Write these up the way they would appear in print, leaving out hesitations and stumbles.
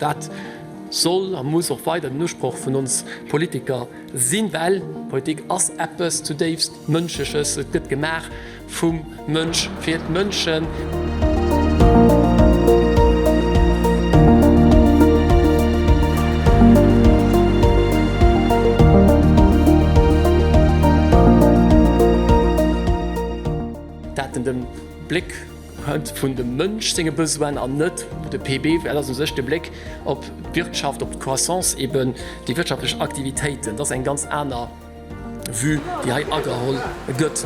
dat soll a muss och weider den Usproch vun ons Politiker sinn, well Politik ass eppes zudéifst Mënschleches, et gëtt gemaach vum Mënsch fir d'Mënschen. Dat en de Bléck huet vun dem Mënsch senge Besoinen an net de PIB, well dat ass u sech de Bléck op d'Wirtschaft, op d'Croissance eben, déi wirtschaftlech Aktivitéiten. Dat ass eng ganz aner Vue, déi hei ageholl gëtt.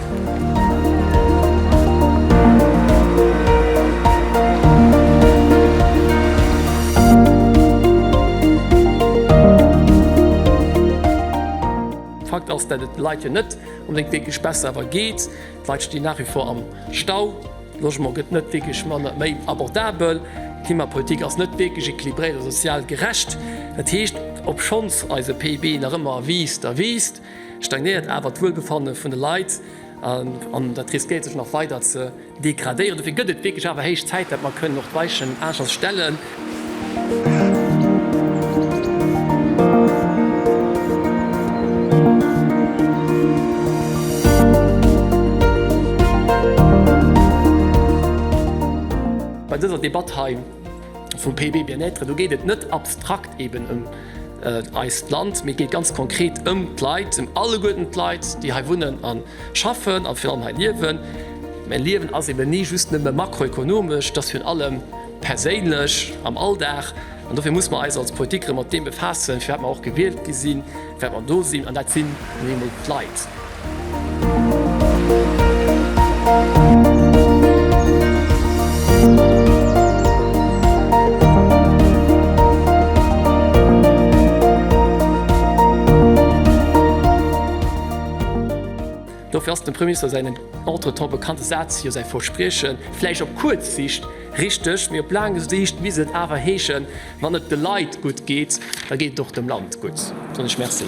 Fakt ass, dat et de Leit jo net onbedéngt wierklech besser awer geet. D'Leit stinn nach wie vor am Stau, Logement gëtt net wierklech manner, méi abordabel, d'Klimapolitik ass net wierklech equilibréiert a sozial gerecht. Dat heescht, obschonns eise PIB nach ëmmer wiisst a wiisst, stagnéiert awer d'Wuelbefanne vun de Leit an dat riskéiert sech nach weider ze degradéieren. Dofir gëtt et wierklech awer héich Zäit, datt mer kënnen och d'Weichen aneschters stellen. Bei dëser Debatt hei vum PIB Bien-être, do geet et net abstrakt eben ëm eist Land, mee et geet ganz konkret ëm d'Leit, ëm alleguerten d'Leit, déi hei wunnen a schaffen a virun allem hei liewen. Mä Liewen ass eben ni just nëmme makroekonomesch, et ass virun allem perséinlech am Alldag. An dofir muss mer eis als Politiker mat deem befaassen, firwat mer och gewielt gi sinn, firwat mer do sinn, an dat sinn nun eemol d'Leit. Dofir ass dem Premierminister säin entretemps bekannte Saz jo säi Versprieche vläicht op kuerz Sicht richteg, mee op laang Sicht misst et awer heeschen, Wann et de Leit gutt geet, da geet et och dem Land gutt. Soen ech Merci.